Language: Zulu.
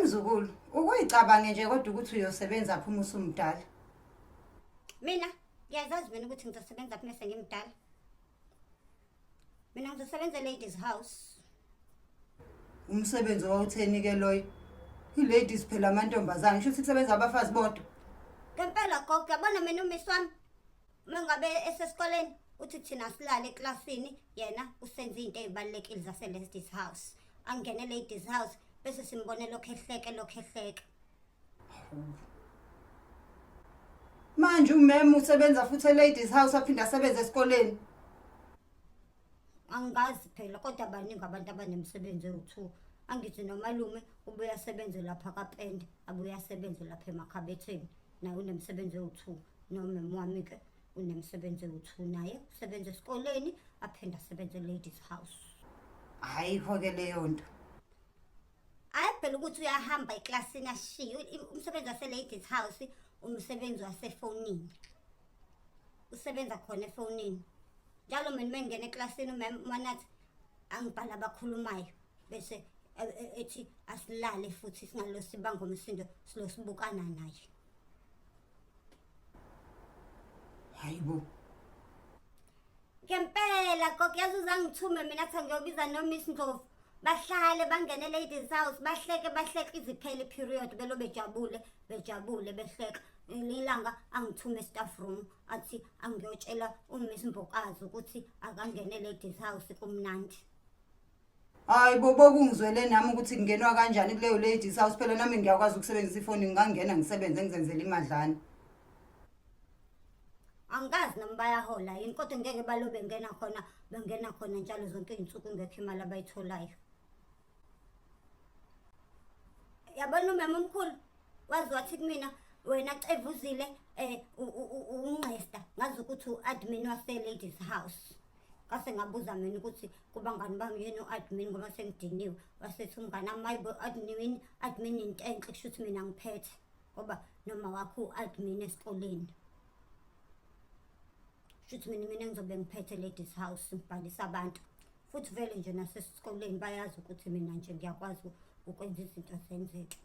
Wemzukulu, ukuyicabange nje kodwa ukuthi uyosebenza phi uma usumdala. Mina ngiyazazi mina ukuthi ngizosebenza phi mese ngimdala. Mina ngizosebenza e-ladies house. Umsebenzi owawutheni ke loyo? I-ladies phela amantombazane, kusho ukuthi kusebenza abafazi bodwa. Ngempela gogo, yabona mina umisi wami uma ngabe esesikoleni uthi thina silale eklasini yena usenza izinto ezibalulekile zase-ladies house. Angene e-ladies house bese simbone lokhu ehleke lokhu ehleka. Manje umem usebenza futhi e-ladies house aphinde asebenze esikoleni. Angazi phela kodwa baningi abantu abanemisebenzi ewu-two. Angithi nomalume ubuye asebenze lapha kapende, abuye asebenze lapha emakhabetheni. Naye unemisebenzi ewu-two. Nomem wami-ke unemisebenzi ewu-two naye usebenza esikoleni aphinde asebenze e-ladies house. Ayikho-ke leyo nto. Hayi phela ukuthi uyahamba eklasini ashiye umsebenzi wase-ladies house umsebenzi wasefonini. Usebenza khona efonini. Njalo mina uma ngingena eklasini umem manathi angibhala abakhulumayo bese ethi asilale futhi singalo sibanga umsindo silo sibukana naye. Hayibo. Ngempela gogo yazi uzangithume mina athi ngiyobiza noMiss Ndlovu. Bahlale bangene ladies house bahleke bahleke iziphele period belo bejabule bejabule behleka. Ilanga angithume staff room athi angiyotshela uMiss Mbokazi ukuthi akangene ladies house kumnandi. Hayi bo bokungizwele nami ukuthi kungenwa kanjani kuleyo ladies house phela nami ngiyakwazi ukusebenzisa ifoni ngingangena ngisebenze ngizenzele imadlana. Angikazi noma bayahola yini kodwa ngeke balo bengena khona bengena khona njalo zonke iy'nsuku ingekho imali abayitholayo. Yabona umama omkhulu waze wathi kumina wena cevuzile um ungqesta ngazi ukuthi u-admin wase-ladies house. Ngase ngabuza mina ukuthi kubangani bami yini u-admin ngoba sengidiniwe. Wasethi umngani wami hayi bo admin admin into enhle kusho ukuthi mina ngiphethe ngoba noma wakho u-admin esikoleni. Shuthi mina mina ngizobe ngiphethe ladies house ngibhalisa abantu. Futhi vele nje nasesikoleni bayazi ukuthi mina nje ngiyakwazi ukwenza izinto zenzeke.